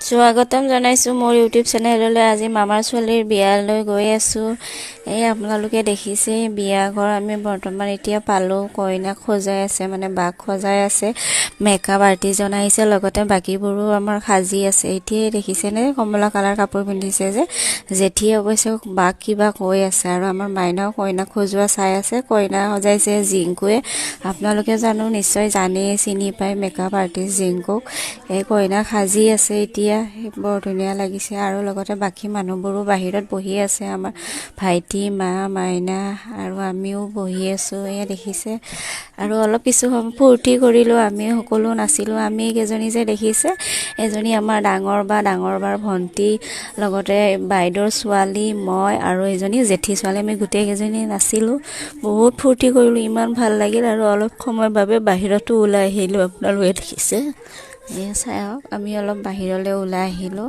স্বাগতম জনাইছোঁ মোৰ ইউটিউব চেনেললৈ। আজি মামাৰ ছোৱালীৰ বিয়ালৈ গৈ আছোঁ। এই আপোনালোকে দেখিছে, বিয়া ঘৰ আমি বৰ্তমান এতিয়া পালোঁ। কইনাক সজাই আছে, মানে বাক সজাই আছে। মেকআপ আৰ্টিষ্টজন আহিছে, লগতে বাকীবোৰো আমাৰ সাজি আছে। এতিয়াই দেখিছেনে, কমলা কালাৰ কাপোৰ পিন্ধিছে যে জেঠীয়ে অৱশ্যে বাক কিবা কৈ আছে আৰু আমাৰ মাইনাও কইনাক সজোৱা চাই আছে। কইনা সজাইছে জিংকুৱে। আপোনালোকে জানো নিশ্চয় জানেই, চিনি পায় মেকআপ আৰ্টিষ্ট জিংকুক। এই কইনাক সাজি আছে এতিয়া, বৰ ধুনীয়া লাগিছে। আৰু লগতে বাকী মানুহবোৰো বাহিৰত বহি আছে, আমাৰ ভাইটি, মা, মাইনা আৰু আমিও বহি আছোঁ। এয়া দেখিছে, আৰু অলপ কিছু সময় ফূৰ্তি কৰিলোঁ আমি, সকলো নাচিলোঁ। আমি কেইজনী যে দেখিছে, এজনী আমাৰ ডাঙৰ বা, ডাঙৰ বাৰ ভণ্টি, লগতে বাইদেউৰ ছোৱালী, মই আৰু এজনী জেঠী ছোৱালী, আমি গোটেইকেইজনী নাচিলোঁ, বহুত ফূৰ্তি কৰিলোঁ, ইমান ভাল লাগিল। আৰু অলপ সময়ৰ বাবে বাহিৰতো ওলাই আহিলোঁ। আপোনালোকে দেখিছে, এয়া চাওক, আমি অলপ বাহিৰলৈ ওলাই আহিলোঁ।